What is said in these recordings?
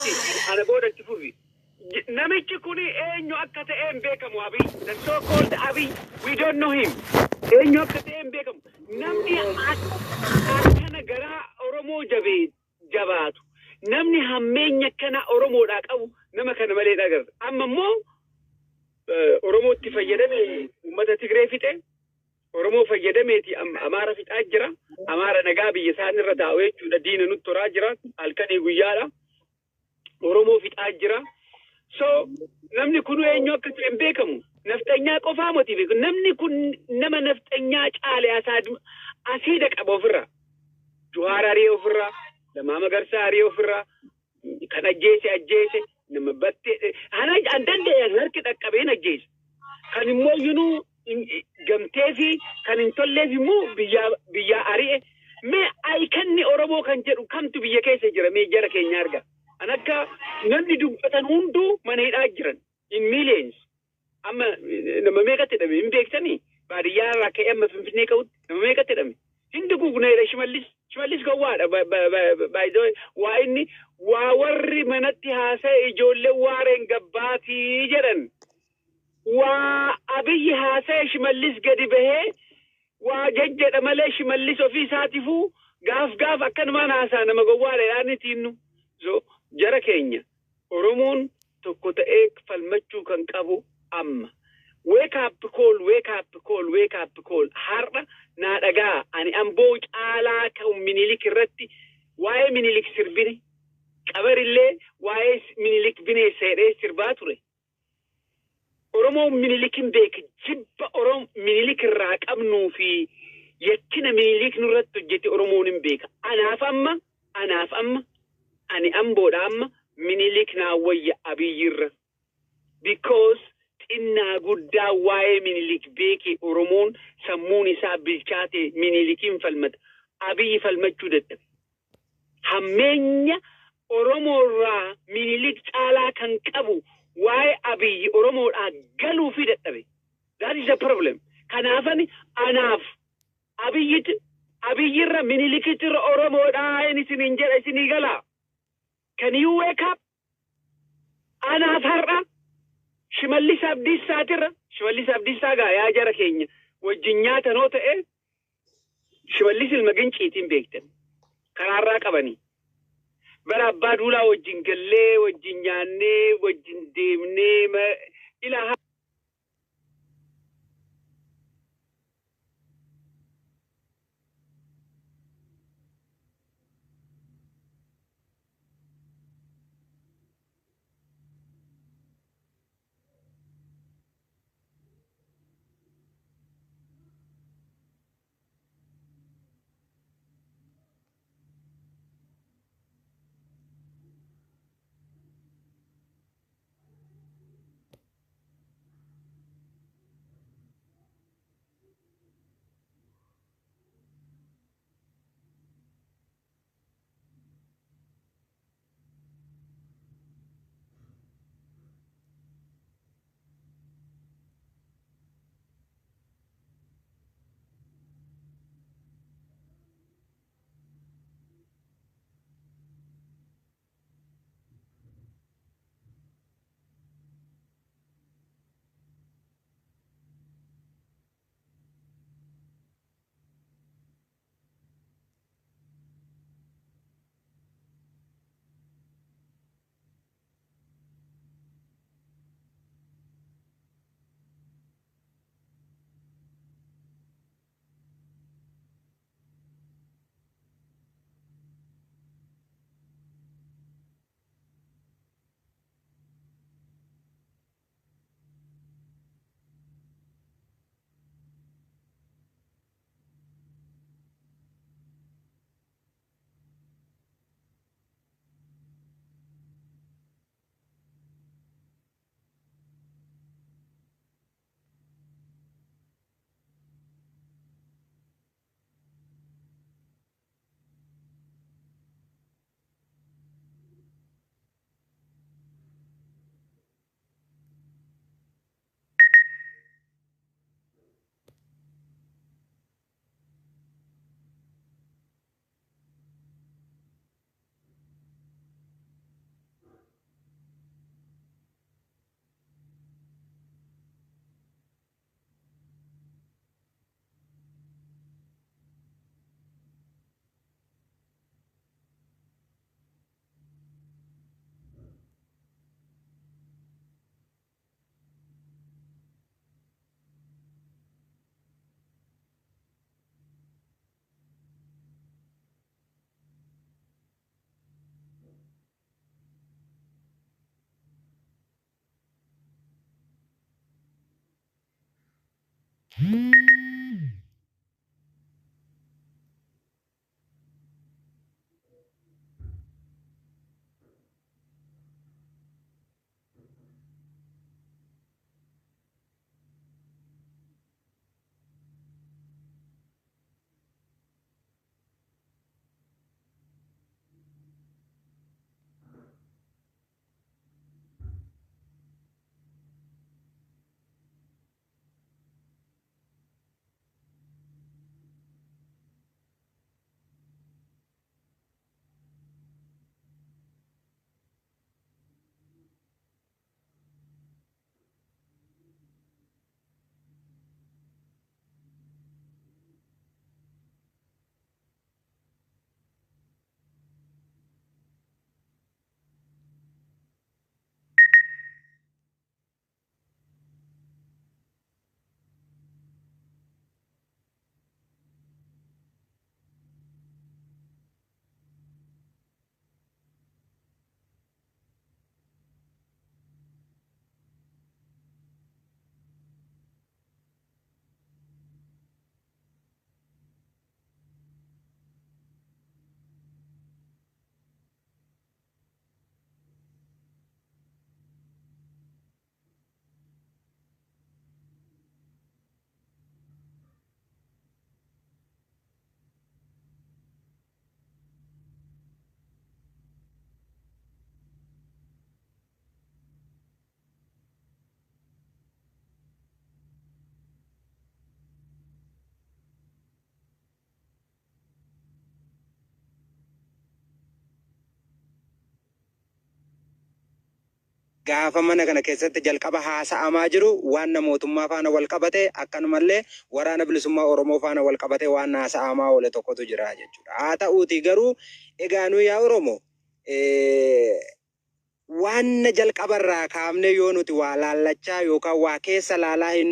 Ana booda itti fufi. Namichi kun eenyu akka ta'e hin beekamu Abiy. The so called Abiy, we don't know him. Eenyu akka ta'e hin beekamu. Namni akkana garaa Oromoo jabee jabaatu. Namni hammeenya akkana Oromoodhaa qabu nama kana malee hin agarre. Amma immoo Oromootti fayyadame uummata Tigree fixe. Oromoo fayyadameeti Amaara fixaa jira. Amaara nagaa biyya isaan irra taa'u jechuudha. Diina nutti toraa jira. Halkanii guyyaadha. Oromoo fixaa jira. So namni kun eenyu akka ta'e hin beekamu. Nafxanyaa qofaa moti beeku. Namni kun nama nafxanyaa caale asiida qaba ofirraa. Juhaar ari'ee ofirraa, Lammaa Magarsaa ari'ee ofirraa, kan ajjeese ajjeese, nama battee an danda'e harki dhaqqabeen ajjeese. Kan immoo yunuu gamtee fi kan hin tolleef immoo biyyaa ari'e. Mee ayikanni Oromoo kan jedhu kamtu biyya keessa jira mee jara keenya arga. An akka namni dubbatan hunduu mana hidhaa jiran in millions. Amma nama meeqatti hidhame hin beektanii? Baadiyyaa irraa ka'ee amma Finfinnee ka'utti nama meeqatti hidhame? Hin duguugneedha Shimallis. Shimallis gowwaadha by the way. Waa inni waa warri manatti haasa'e ijoollee waareen gabbaatii jedhan. Waa Abiyyi haasa'e Shimallis gadi bahee waa jejjedha malee Shimallis ofii isaatifuu gaaf gaaf akkanumaan haasa'a nama gowwaadha yaadni tiinnu. So jara keenya Oromoon tokko ta'ee falmachuu kan qabu amma. Wake up call, wake up call, wake up call. Har'a naa dhagaa ani Amboo caalaa kan Minilik irratti waa'ee Minilik sirbine. Qabarillee waa'ee Minilik bineessa jedhee sirbaa ture. Oromoon Minilik hin beeka. Jibba Oromoo Minilik irraa qabnuu fi yakkina Minilik nurratti hojjete Oromoon hin beeka. Anaaf amma, anaaf amma, ani Amboodha amma Minilik naa wayya Abiyyirra. Because xinnaa guddaa waa'ee Minilik beeke Oromoon sammuun isaa bilchaate Minilikiin falmata. Abiyyi falmachuu dadhabe. Hammeenya Oromoorraa Minilik caalaa kan qabu waa'ee Abiyyi Oromoodhaa galuufii dadhabe. That is the problem. Kanaafani anaaf Abiyyit Abiyyirra Minilikittirra Oromoodhaa inni isiniin jedha isinii galaa. Can you wake up? Anaaf har'a Shimallis Abdiissaatirra Shimallis Abdiissaa gaa yaa jara keenya wajjin nyaatanoo ta'e Shimallis ilma ginciitiin beektan. Karaarraa qabanii. Bara abbaa duulaa wajjin gallee wajjin nyaannee wajjin deemnee ilaa Gaafa mana kana keessatti jalqaba haasa'amaa jiru waan mootummaa faana wal qabate, akkanumallee waraana bilisummaa Oromoo faana wal qabate waan haasa'amaa oole tokkotu jira jechuudha. Haa ta'uuti garuu egaa nu yaa Oromoo, waan jalqabarraa kaafne yoo nuti waa laallachaa yookaan waa keessa laalaa hin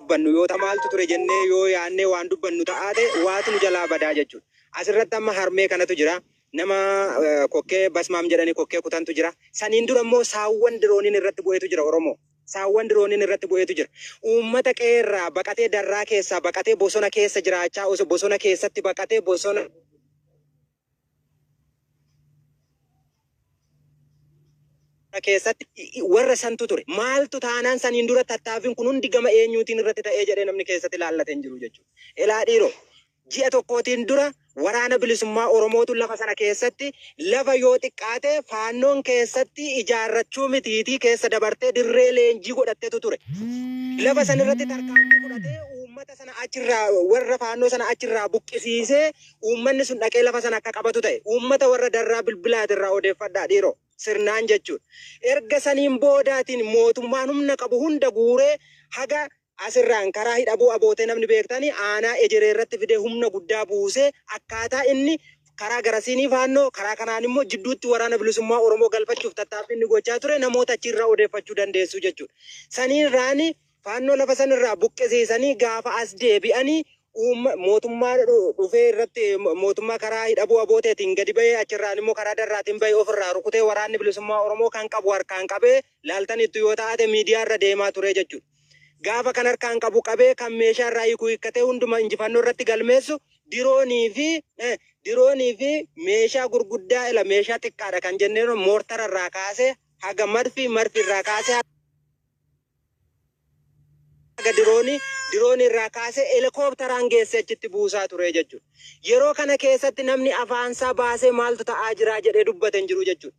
dubbannu yoo ta'u, maaltu ture jennee yoo yaannee waan dubbannu ta'aate, waatu nu jalaa badaa jechuudha. Asirratti amma harmee kanatu jira. Nama kokkee basmaam jedhanii kokkee kutantu jira. Saniin dura immoo saawwan dirooniin irratti bu'eetu jira Oromoo. Saawwan dirooniin irratti bu'eetu jira. Uummata qe'eerraa baqatee, darraa keessaa baqatee, bosona keessa jiraachaa osoo bosona keessatti baqatee, bosona keessatti warra santu ture. Maaltu taanaan saniin dura tattaaffiin kun hundi gama eenyuutiin irratti ta'ee jedhee namni keessatti ilaallate hin jiru jechuudha. Ilaa dhiiroo, ji'a tokkootiin dura waraana bilisummaa Oromootu lafa sana keessatti lafa yoo xiqqaate faannoon keessatti ijaarrachuu mitiitii keessa dabartee dirree leenjii godhatteetu ture. Lafa sana irratti tarkaanfii fudhatee, uummata sana achirraa, warra faannoo sana achirraa buqqisiisee, uummanni sun dhaqee lafa sana akka qabatu ta'e. Uummata warra darraa bilbilaatirraa odeeffadhaa dhiiroo, sirnaan jechuudha. Erga saniin boodaatiin mootummaan humna qabu hunda guuree haga asirraan karaa hidhabuu abootee, namni beektanii, aanaa ejeree irratti fidee humna guddaa buusee, akkaataa inni karaa garasiinii faannoo, karaa kanaan immoo jidduutti waraana bilisummaa Oromoo galfachuuf tattaaffii inni gochaa ture namoota achirraa odeeffachuu dandeessu jechuudha. Saniin raani faannoo lafa sanirraa buqqisiisanii gaafa as deebi'anii mootummaa dhufee irratti, mootummaa karaa hidhabuu abooteetiin gadi bahee, achirraan immoo karaa darraatiin bahee ofirraa rukutee, waraanni bilisummaa Oromoo kan qabu harkaan qabee, laaltaniittu yoo taate, miidiyaa irra deemaa ture jechuudha. Gaafa kan harkaan qabu qabee, kan meeshaa irraa hiikuu hiikkatee, hunduma injifannoo irratti galmeessu, diroonii fi meeshaa gurguddaa, ila meeshaa xiqqaadha kan jenneen, moortara irraa kaasee haga marfii, marfii irraa kaasee haga diroonii, diroonii irraa kaasee helikoophteraan geessee achitti buusaa ture jechuudha. Yeroo kana keessatti namni afaansaa baasee maaltu ta'aa jira jedhee dubbate hin jiru jechuudha.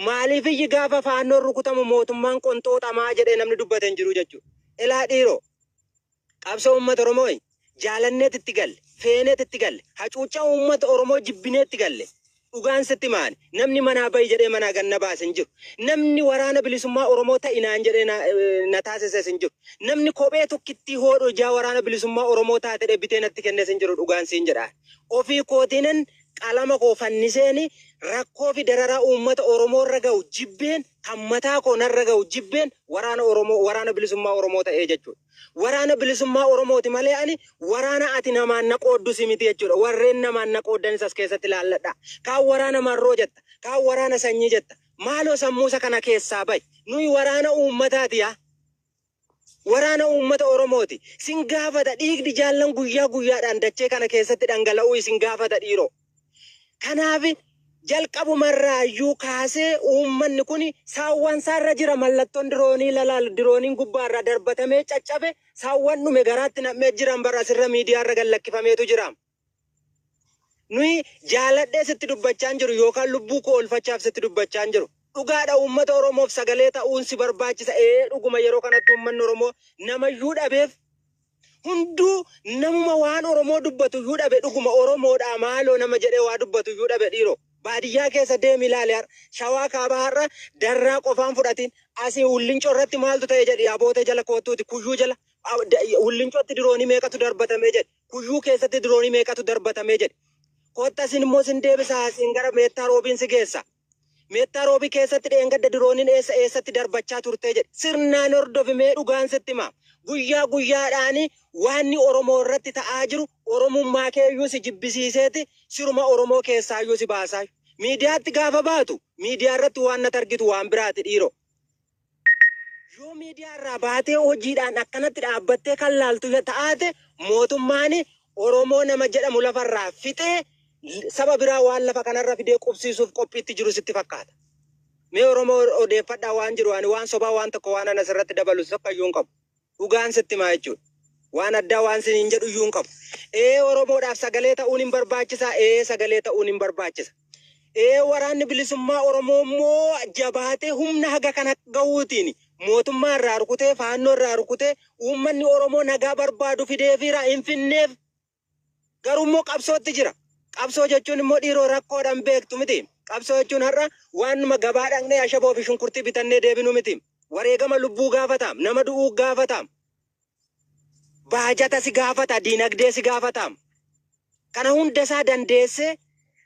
Maaliif iyyi gaafa faannoon rukutamu mootummaan qonxooxamaa jedhee namni dubbate hin jiru jechuudha. Ilaa dhiiroo, qabsoo uummata Oromoo jaalanneet itti galle, feeneet itti galle, hacuuccaa uummata Oromoo jibbineet itti galle. Dhugaan sitti maali? Namni manaa bahi jedhee manaa ganna baase hin jiru. Namni waraana bilisummaa Oromoo ta'inaan jedhee na taasises hin jiru. Namni kophee tokkittii hoodhu ijaa waraana bilisummaa Oromoo taate bitee natti kennes hin jiru, dhugaan siin jedha. Ofii kootiinan qalama koo fanniseeni rakkoo fi dararaa uummata Oromoo irra ga'u jibbeen, kan mataa koo narra ga'u jibbeen waraana Oromoo, waraana bilisummaa Oromoo ta'ee jechuudha. Waraana bilisummaa Oromooti malee ani waraana ati namaan na qooddus miti jechuudha. Warreen namaan na qooddanis as keessatti ilaalladha. Kaan waraana marroo jetta, kaan waraana sanyii jetta. Maaloo sammuusa kana keessaa bahi. Nuyi waraana uummataati yaa. Waraana uummata Oromooti. Sin gaafata dhiigdi jaallan guyyaa guyyaadhaan dachee kana keessatti dhangala'uu isin gaafata dhiiroo. Kanaaf jalqabumarraayyuu kaasee uummanni kun saawwan isaarra jira mallattoon diroonii lalaal dirooniin gubbaarraa darbatamee caccabe saawwan dhume garaatti nam'ee jiran bara asirra miidiyaarra gad lakkifameetu jira. Nuyi jaaladhee sitti dubbachaa hin jiru yookaan lubbuu koo oolfachaaf sitti dubbachaa hin jiru. Dhugaadha uummata Oromoof sagalee ta'uun si barbaachisa. Ee dhuguma yeroo kanatti uummanni Oromoo namayyuu dhabeef hunduu namuma waan Oromoo dubbatu iyyuu dhabe dhuguma Oromoodhaa maaloo nama jedhee waa dubbatu iyyuu dhabe dhiiroo. Baadiyyaa keessa deemi ilaali har'a. Shawaa kaabaa har'a darraa qofaan fudhatiin asii Hullincoo irratti maaltu ta'e jedhi abootee jala koottuuti kuyyuu jala Hullincootti diroonii meeqatu darbatamee jedhi. Kuyyuu keessatti diroonii meeqatu darbatamee jedhi. Kootta isin immoo sin deebisa asiin gara Meettaa Roobiin si geessa. Meettaa Roobii keessatti dheengadda dirooniin eessa eessatti darbachaa turtee jedhi. Sirnaan hordofi mee dhugaan sitti hima. Guyyaa guyyaadhaan waanni Oromoo irratti ta'aa jiru Oromummaa keeyyuu si jibbisiiseeti siruma Oromoo keessaayyuu si baasaa. Miidiyaatti gaafa baatu miidiyaa irratti waan natti argitu waan biraati dhiiroo. Yoo miidiyaa irraa baatee hojiidhaan akkanatti dhaabbattee kan laaltu ta'aate mootummaan Oromoo nama jedhamu lafarraa fixee saba biraa waan lafa kanarra fidee qubsiisuuf qophiitti jiru sitti fakkaata. Mee Oromoo odeeffadhaa waan jiru ani waan sobaa waan tokko waan ana asirratti dabalu tokko iyyuu hin qabu. Dhugaan sitti himaa jechuudha. Waan addaa waan siniin jedhu iyyuu hin qabu. Ee Oromoodhaaf sagalee ta'uun hin barbaachisaa? Ee sagalee ta'uun hin barbaachisa. Ee waraanni bilisummaa Oromoo immoo jabaatee humna haga kana gahuutiin mootummaa irraa rukutee faannoo irraa rukutee uummanni Oromoo nagaa barbaadu fideefiira hin finneef. Garuu immoo qabsootti jira. Qabsoo jechuun immoo dhiiroo rakkoodhaan beektu miti. Qabsoo jechuun har'a waanuma gabaa dhaqnee ashaboo fi shunkurtii bitannee deebinu miti. Wareegama lubbuu gaafataam, nama du'uu gaafataam. Baajata si gaafata, diinagdee si gaafataam. Kana hunda isaa dandeessee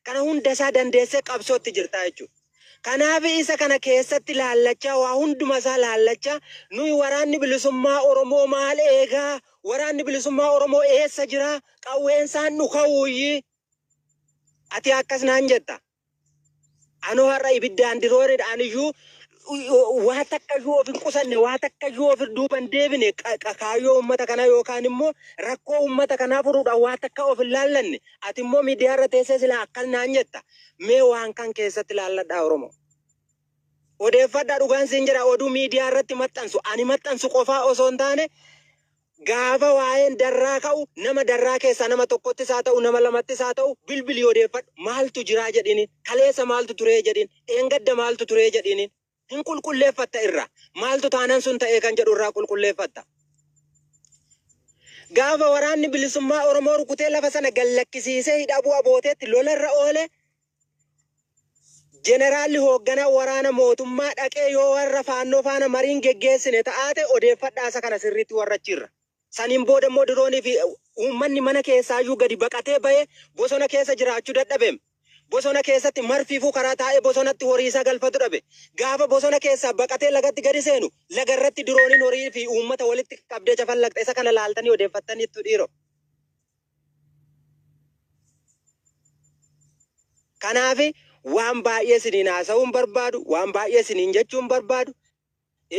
kana hunda isaa dandeessee qabsootti jirta jechuudha. Kanaaf isa kana keessatti laallachaa waa hunduma isaa laallachaa nuyi waraanni bilisummaa Oromoo maal eegaa? Waraanni bilisummaa Oromoo eessa jira? Qawween isaan dhukawuuyyi. Ati akkas naan jetta. Anoo har'a ibiddaan diroonidhaan iyyuu waa takka iyyuu of hin qusanne waa takka iyyuu of duuba hin deebine kaayyoo uummata kanaa yookaan immoo rakkoo uummata kanaa furuudhaan waa takka of hin laallanne ati immoo miidiyaa irra teessee silaa akkas naan jetta. Mee waan kan keessatti laalladhaa Oromoo. Odeeffadhaa dhugaan siin jedha oduu miidiyaa irratti maxxansu ani maxxansu qofaa osoo hin taane gaafa waa'een darraa ka'u nama darraa keessaa nama tokkottis haa ta'u nama lamattis haa ta'u bilbilii odeeffadhu maaltu jiraa jedhiniin kaleessa maaltu turee jedhiin dheengadda maaltu turee jedhiniin hin qulqulleeffatta irraa maaltu taanan sun ta'ee kan jedhu irraa qulqulleeffatta. Gaafa waraanni bilisummaa Oromoo rukutee lafa sana gallakkisiisee hidhabuu abooteetti lolarra oole Jeneraalli hoogganaa waraana mootummaa dhaqee yoo warra faannoo faana mariin geggeessine ta'aate odeeffadhaa isa kana sirriitti warra achiirra. Saniin booda immoo diroonii fi uummanni mana keessaayyuu gadi baqatee bahee bosona keessa jiraachuu dadhabeem. Bosona keessatti marfiifuu karaa taa'ee bosonatti horii isaa galfatu dhabe. Gaafa bosona keessaa baqatee lagatti gadi seenu lagarratti dirooniin horii fi uummata walitti qabdee cafallaqxe isa kana laaltanii odeeffattaniittu dhiiroo. Kanaaf waan baay'ee isiniin haasa'uu hin barbaadu, waan baay'ee isiniin jechuu hin barbaadu.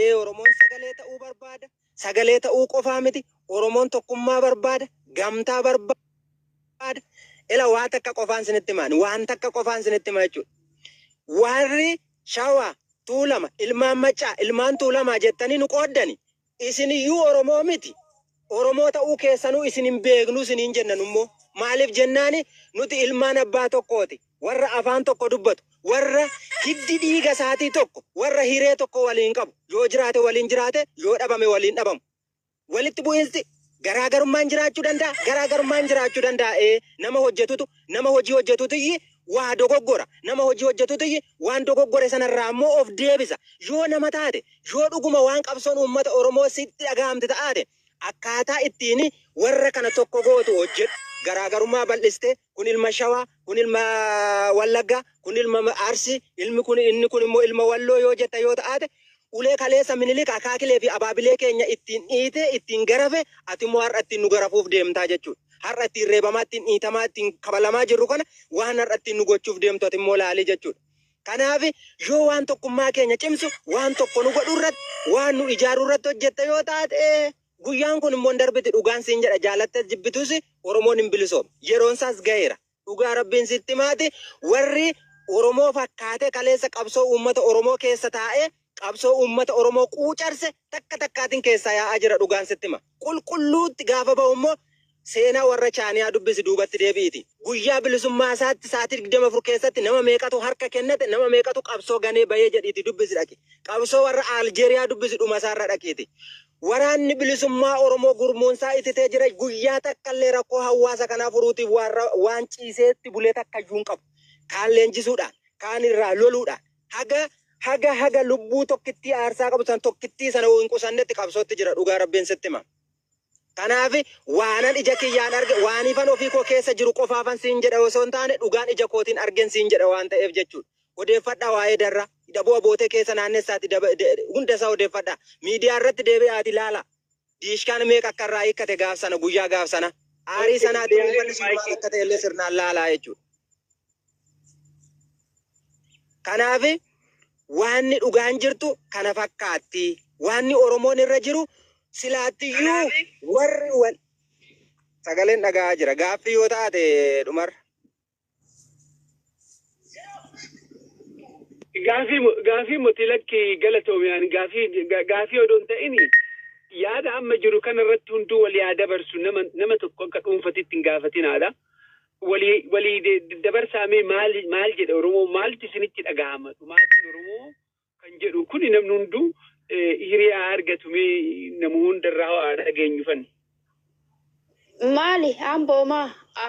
Ee Oromoon sagalee ta'uu barbaada. Sagalee ta'uu qofaa miti. Oromoon tokkummaa barbaada, gamtaa barbaada. Ila waa takka qofaan isinitti himaan, waan takka qofaan isinitti hima jechuudha. Warri Shawaa, Tuulama, ilmaan Maccaa, ilmaan Tuulamaa jettanii nu qooddani. Isiniyyuu Oromoo miti. Oromoo ta'uu keessanuu isin hin beeknu isiniin jenna nummoo. Maaliif jennaani nuti ilmaan abbaa tokkooti. Warra afaan tokko dubbatu, warra hiddi dhiiga isaatii tokko, warra hiree tokko waliin qabu. Yoo jiraate waliin jiraate, yoo dhabame waliin dhabamu. Walitti bu'iinsi garaagarummaan jiraachuu danda'a, garaagarummaan jiraachuu danda'a. Ee nama hojjetutu, nama hojii hojjetutu waa dogoggora. Nama hojii hojjetutu waan dogoggore sanarraa immoo of deebisa. Yoo nama taate, yoo dhuguma waan qabsoon uummata Oromoo sitti dhaga'amte ta'aate, akkaataa ittiin warra kana tokko gootu hojjedhu. Garaagarummaa bal'iste kun ilma Shawaa, kun ilma Wallaggaa, kun ilma Arsii, ilmi kun inni kun immoo ilma Walloo yoo jetta yoo ta'aate ulee kaleessa Minilik akaakilee fi abaabilee keenya ittiin dhiite ittiin garafe ati immoo har'a ittiin nu garafuuf deemtaa jechuudha. Har'a ittiin reebamaa, ittiin dhiitamaa, ittiin kabalamaa jirru kana waan har'a ittiin nu gochuuf deemtu ati immoo laalii jechuudha. Kanaaf yoo waan tokkummaa keenya cimsu, waan tokko nu godhu irratti, waan nu ijaaru irratti hojjette yoo taate, guyyaan kun immoo hin darbiti. Dhugaan siin jedha, jaalattes jibbitus Oromoon hin bilisooma. Yeroon isaas gaheera. Dhugaa Rabbiin sitti maati, warri Oromoo fakkaatee kaleessa qabsoo uummata Oromoo keessa taa'ee qabsoo uummata Oromoo quucarse takka takkaatiin keessaa yaa'aa jira, dhugaan sitti hima. Qulqulluutti gaafa ba'u immoo seenaa warra Chaaniyaa dubbisi, duubatti deebi'iti. Guyyaa bilisummaa isaatti sa'aatii 24 keessatti nama meeqatu harka kennate, nama meeqatu qabsoo ganee bahee jedhiiti dubbisi dhaqi. Qabsoo warra Aljeeriyaa dubbisi, dhuma isaarra dhaqiiti. Waraanni bilisummaa Oromoo gurmuunsaa ititee jira. Guyyaa takkallee rakkoo hawaasa kanaa furuutiif waan ciiseetti bulee takka iyyuu hin qabu. Kaan leenjisuudhaan, kaan irraa loluudhaan, haga haga haga lubbuu tokkittii aarsaa qabu san tokkittii sana hin qusannetti qabsootti jira, dhugaa Rabbiin sitti hima. Kanaaf waanan ija kiyyaan arge, waaniifan ofii koo keessa jiru qofaafan siin jedha osoo hin taane, dhugaan ija kootiin argen siin jedha waan ta'eef jechuudha. Odeeffadhaa waa'ee Darraa. Daboo abootee keessa naannessaati hunda isaa odeeffadhaa. Miidiyaa irratti deebi'aati ilaala. Diishkaan meeqa akka irraa hiikkate gaaf sana, guyyaa gaaf sana. Aarii sanaatiin uummanni sun maal akka ta'e illee sirnaan laalaa jechuudha. Kanaaf waanni dhugaan jirtu kana fakkaatti. Waanni Oromoon irra jiru silaattiyyuu warri wal sagaleen dhaga'aa jira. Gaaffii yoo taate dhumarra. Gaafii moti, lakki, galatoomiyaan gaafii odoo hin ta'in, yaada amma jiru kana irratti hunduu walii haa dabarsu, nama tokko akka dhuunfatitti hin gaafatinaadha. Walii dabarsaamee, maal maal jedha Oromoo, maaltu isinitti dhagahama, dhumaatiin Oromoo kan jedhu kuni namni hunduu hiriyaa argatu, mee nama hundarraa haa dhageenyu fanni. Maali amboomaa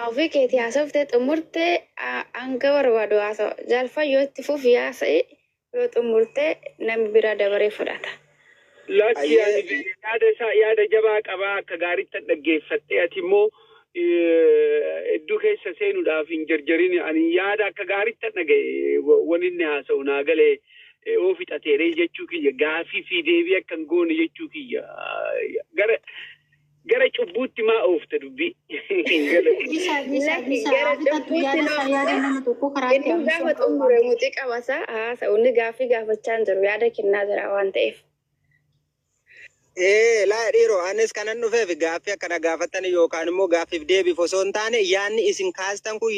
ofii keetii haasoftee xumurtee, hanga barbaadu haasawa. Jaalfayyoo, itti fufi, haasa'e yoo xumurtee namni biraa dabaree fudhata. Lakki, ani yaada isaa yaada jabaa qabaa, akka gaariitti dhaggeeffadhe. Ati immoo hedduu keessa seenuudhaaf hin jarjarin. Ani yaada akka gaariitti dhaga'e, wani inni haasa'u naa galee yoo fixateere jechuu kiyya, gaafii fi deebii akka hin goone jechuu kiyya. Gara cubbuutti maa oofta dubbii? Isa isa Lakki, isa gara fixattu cubbuutti yaada isaa, yaada nama tokko karaa itti Inni gaafa hambisuu xumure muxii qabasaa haasa'u. Inni gaaffii gaafachaa hin jiru, yaada kennaa jira waan ta'eef. Ee, laa dhiiroo, anis kanan dhufeef gaaffii akkana gaafattan yookaan immoo gaaffiif deebiif osoo hin taane, yaadni isin kaastan kun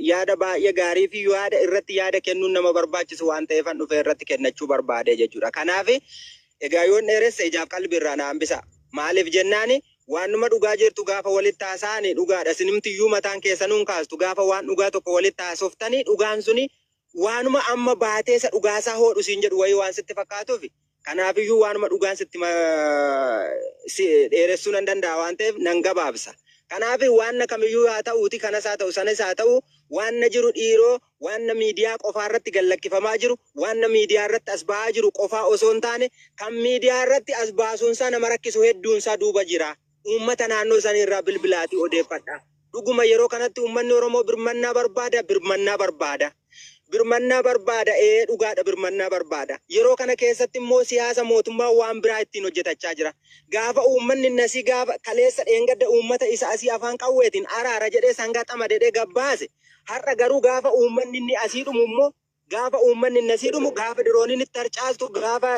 yaada baay'ee gaarii fi yaada irratti yaada kennuun nama barbaachisu waan ta'eefan dhufee irratti kennachuu barbaade jechuudha. Kanaaf egaa yoon dheeresse ijaaf qalbii irraa na hambisa. Maaliif jennaani, waanuma dhugaa jirtu gaafa walitti haasa'ani dhugaadha. Isinimtiyyuu mataan keessanuun kaastu, gaafa waan dhugaa tokko walitti haasoftanii dhugaan suni waanuma amma baatee isa dhugaasaa hoodhu siin jedhu wayii waan sitti fakkaatuufi. Kanaafiyyuu waanuma dhugaan sitti si dheeressuu nan danda'a waan ta'eef nan gabaabsa. Kanaaf waan kamiyyuu haa ta'uuti, kanas haa ta'u, sanas haa ta'u, waan na jiru dhiiroo, waan na miidiyaa qofaa irratti gallakkifamaa jiru, waan na miidiyaa irratti as ba'aa jiru qofaa osoo hin taane, kan miidiyaa irratti as baasuunsaa nama rakkisu hedduunsaa duuba jira. Uummata naannoo sanii irraa bilbilaatii odeeffadha. Dhuguma yeroo kanatti uummanni Oromoo birmannaa barbaada, birmannaa barbaada. Birmannaa barbaada, ee dhugaadha, birmannaa barbaada. Yeroo kana keessatti immoo siyaasa mootummaa waan biraa ittiin hojjetachaa jira. Gaafa uummanni nasii, gaafa kaleessa dheengadda uummata isa asii afaan qawweetiin araara jedhee sangaa xamadedhee gabbaase. Har'a garuu gaafa uummanni inni asii dhumu immoo, gaafa uummanni inni asii dhumu, gaafa dirooniin itti harcaastu, gaafa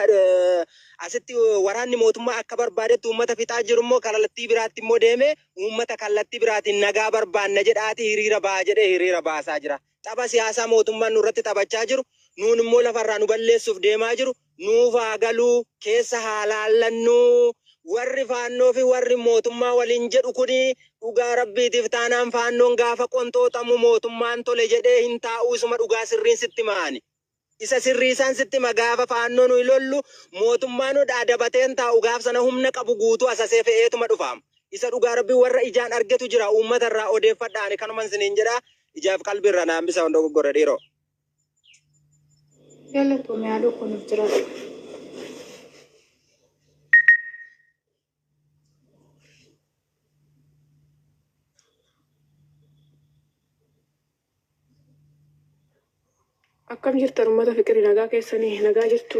asitti waraanni mootummaa akka barbaadetti uummata fixaa jiru immoo, kallattii biraatti immoo deemee uummata kallattii biraatiin nagaa barbaanna jedhaati hiriira ba'aa jedhee hiriira baasaa jira. Tapha siyaasaa mootummaan nurratti taphachaa jiru, nuun immoo lafarraa nu balleessuuf deemaa jiru, nuuf haa galuu, keessa haa laallannuu. Warri faannoo fi warri mootummaa waliin jedhu kuni, dhugaa Rabbiitiif taanaan, faannoon gaafa qonxooxamu mootummaan tole jedhee hin taa'u. Isuma dhugaa sirriin sitti ma'ani. Isa sirriisaan sitti hima, gaafa faannoo nuyi lollu mootummaan adabateen taa'u, gaaf sana humna qabu guutuu asasee fe'eetuma dhufaam. Isa dhugaa Rabbii warra ijaan argetu jira, uummata irraa odeeffadha. Ani kanuman isiniin jedha, ijaaf qalbii irraa na hambisa hunda dogoggora dhiiroo. Galatoomii, haadha koo, nuuf jiraadhu. Akkam jirtan uummata fiqirii, nagaa keessanii, nagaa jirtu?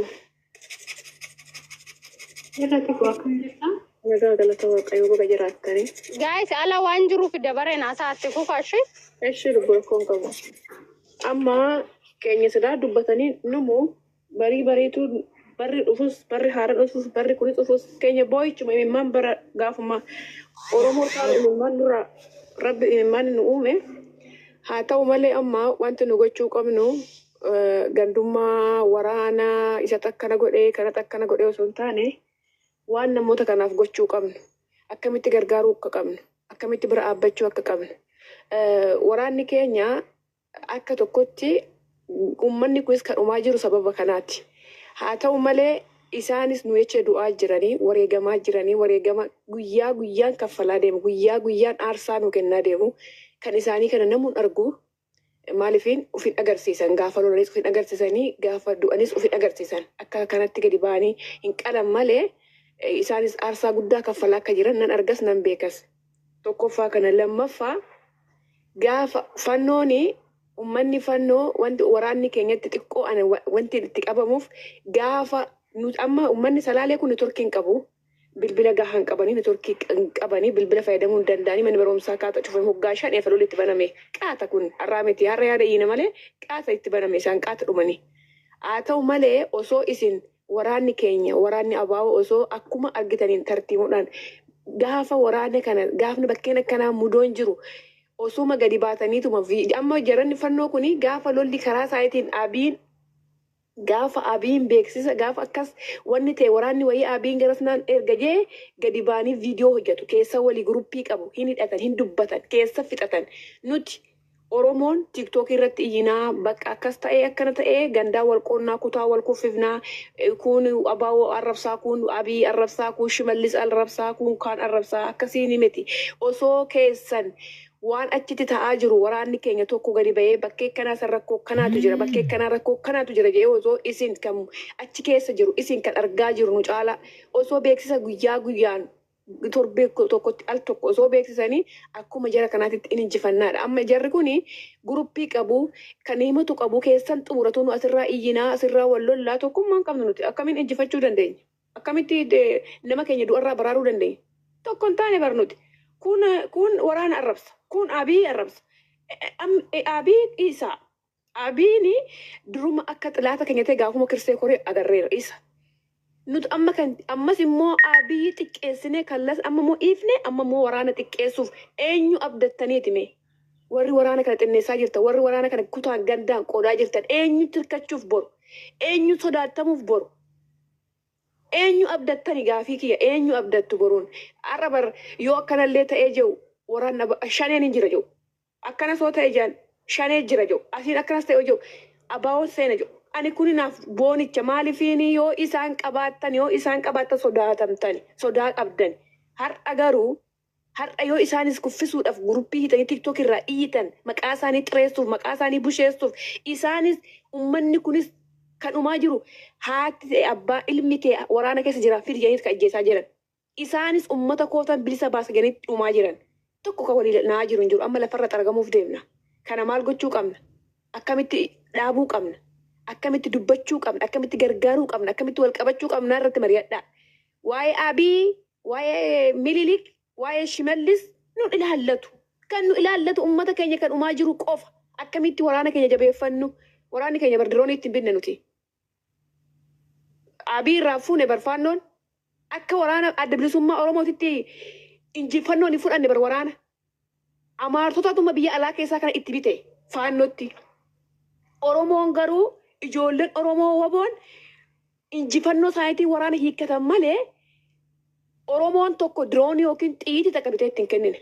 Irratti koo, akkam jirta? Nagaa, galata Waaqayyoo, baga jiraattanii. Guys, ala waan jiruuf dabareen haasaatti fufa ishee. Eshi, lubbuu, rakkoon qabu. Amma Keenya silaa dubbatanii numu barii bariitu barri dhufus, barri haaraan dhufus, barri kunis dhufus, keenya boo'ichuma imimmaan bara gaafuma Oromoo taa'u imimmaan nurra rabbi imimmaan nu uume. Haa ta'u malee, amma wanti nu gochuu qabnu gandummaa waraanaa isa akkana godhee kanatti akkana godhee osoo hin taane, waan namoota kanaaf gochuu qabnu, akkamitti gargaaruu akka qabnu, akkamitti bira dhaabbachuu akka qabnu. Waraanni keenya akka tokkotti uummanni kunis kan dhumaa jiru sababa kanaati. Haa ta'u malee, isaanis nu jecha du'aa jiranii, wareegamaa jiranii, wareegama guyyaa guyyaan kaffalaa deemu, guyyaa guyyaan aarsaa nu kennaa deemu. Kan isaanii kana namuun argu. Maaliifin ufin agarsiisan? Gaafa lolanis ufin agarsiisanii, gaafa du'anis ufin agarsiisan. Akka kanatti gadi ba'anii hin qalan malee, isaanis aarsaa guddaa kaffalaa akka jiran nan argas, nan beekas. Tokkoffaa kana. Lammaffaa, gaafa fannooni ummanni fannoo, wanti waraanni keenyatti xiqqoo ana wanti itti qabamuuf, gaafa nuti amma ummanni Salaalee kun networkii hin qabu. Bilbila gahaa hin qabanii, networkii hin qabanii, bilbila fayyadamuu hin danda'anii. Manni barumsaa qaata cufame, hoggaa 5 efa lolli itti baname. Qaata kun har'aa miti, har'a yaada iyyina malee qaata itti baname, isaan qaata dhumanii. Haa ta'u malee, osoo isin waraanni keenya, waraanni abaa'oo, osoo akkuma argitaniin tartiimuudhaan gaafa waraana kana, gaafni bakkeen akkanaa mudoon jiru, osuma gadi baataniituma amma jaranni fannoo kuni gaafa lolli karaa isaatiin Abiin, gaafa Abiin beeksisa, gaafa akkas wanni ta'e, waraanni wayii Abiin garasnaan erga jee gadi baanii viidiyoo hojjetu. Keessa walii guruppii qabu, hin hidhatan, hin dubbatan, keessa fixatan. Nuti Oromoon TikTokii irratti iyyinaa, bakka akkas ta'ee akkana ta'ee, gandaa wal qoonnaa, kutaa wal kuffifnaa, kun abaawoo arrabsaa, kun Abii arrabsaa, kun Shimallis arrabsaa, kun kaan arrabsaa. Akkasii ni miti. Osoo keessan waan achitti ta'aa jiru waraanni keenya tokko gadi ba'ee bakkee kanaa san rakkoo kanaatu jira, bakkee kanaa rakkoo kanaatu jira jedhee, osoo isin kan achi keessa jiru, isin kan argaa jiru nu caala, osoo beeksisa guyyaa guyyaan, torbee tokkotti al tokko osoo beeksisanii, akkuma jara kanaatitti in injifannaadha. Amma jarri kuni guruppii qabu, kan himatu qabu, keessan xumuratu. Nu asirraa iyyinaa, asirraa wal lollaa, tokkummaa hin qabnu. Nuti akkamiin injifachuu dandeenya? Akkamitti nama keenya du'arraa baraaruu dandeenya? Tokko hin taane bar nuti. Kun waraana arrabsa. Kun Abii arrabsa. Abii dhiisaa. Abiini duruma akka xilaata keenya ta'e gaafuma kirsee koree agarreera isa. Nuti amma kan ammas immoo Abiyyi xiqqeessinee kallas, amma immoo dhiifne, amma immoo waraana xiqqeessuuf eenyu abdattaniiti mee? Warri waraana kana xinneessaa jirtan, warri waraana kana kutaan gandaan qoodaa jirtan, eenyutti hirkachuuf boru? Eenyu sodaatamuuf boru? Eenyu abdattani? Gaafii kiyya, eenyu abdattu boruun? Har'a bar yoo akkanallee ta'ee jiru waraanni shaneen hin jira jiru. Akkanas yoo ta'e jiran shanee jira jiru. Asiin akkanas ta'e jiru abaawoon seena jiru. Ani kun naaf boonicha. Maalifiin yoo isaan qabaattan, yoo isaan qabaattan sodaatamtani, sodaa qabdan. Har'a garuu, har'a yoo isaanis kuffisuudhaaf guruppii hitanii TikTok irraa iyyitan, maqaa isaanii xireessuuf, maqaa isaanii busheessuuf, isaanis ummanni kunis kan dhumaa jiru, haati ta'e abbaa ilmi kee waraana keessa jira fidi jedhanii kan ajjeesaa jiran. Isaanis ummata kootan bilisa baasa jedhanii dhumaa jiran. Tokko kan walii naa jiru hin jiru. Amma lafarra xaragamuuf deemna. Kana maal gochuu qabna? Akkamitti dhaabuu qabna? Akkamitti dubbachuu qabna? Akkamitti gargaaruu qabna? Akkamitti wal qabachuu qabna irratti mari'adhaa. Waa'ee Abii, waa'ee Mililik, waa'ee Shimallis nu ilaallatu. Kan nu ilaallatu ummata keenya kan dhumaa jiru qofa. Akkamitti waraana keenya jabeeffannu? Waraanni keenya bar diroonii ittiin binne nuti. Abii irraa fuune barfaannoon akka waraana Adda Bilisummaa Oromootitti injifannoon hin fudhanne bar waraana. Amaartotatuma biyya alaa keessaa kana itti bite faannootti. Oromoon garuu, ijoolleen Oromoo waboon injifannoo isaaniitiin waraana hiikkatan malee, Oromoon tokko diroonii yookiin xiyyiitii takka bitee ittiin kennine.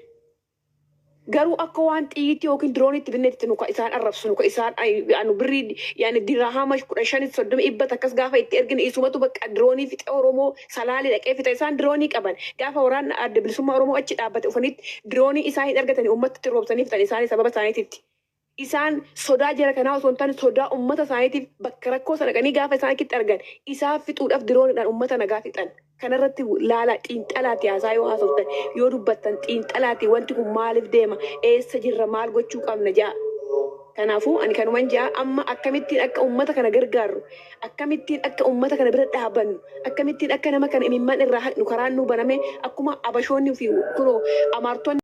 Garuu akka waan xiyyiitii yookiin diroonii itti binneetti nu ka isaan arrabsu, nu ka isaan anu birrii yaani dirahama 15, 30, 100 akkas gaafa itti ergine, isumatu bakka diroonii fixe, Oromoo Salaalee dhaqee fixe. Isaan diroonii qaban. Gaafa waraanni Adda Bilisummaa Oromoo achi dhaabbate ufanitti diroonii isaa hin argatanii, uummatatti roobsanii fixan isaanii sababa isaaniititti. Isaan sodaa jara kanaa osoo hin taane, sodaa uummata isaaniitiif bakka rakkoo sana dhaqanii gaafa isaan achitti argan isaa fixuudhaaf dirooniidhaan uummata nagaa fixan. Kanarratti laalaa, xiinxalaati haasaa yoo haasoftan, yoo dubbattan xiinxalaati. Wanti kun maaliif deema? Eessa jirra? Maal gochuu qabna jaa? Kanaafuu ani kanuman jaa. Amma akkamittiin akka uummata kana gargaarru, akkamittiin akka uummata kana bira dhaabannu, akkamittiin akka nama kana imimmaan irraa haqnu karaan nuu baname, akkuma abashoonni fi kunoo amaartonni.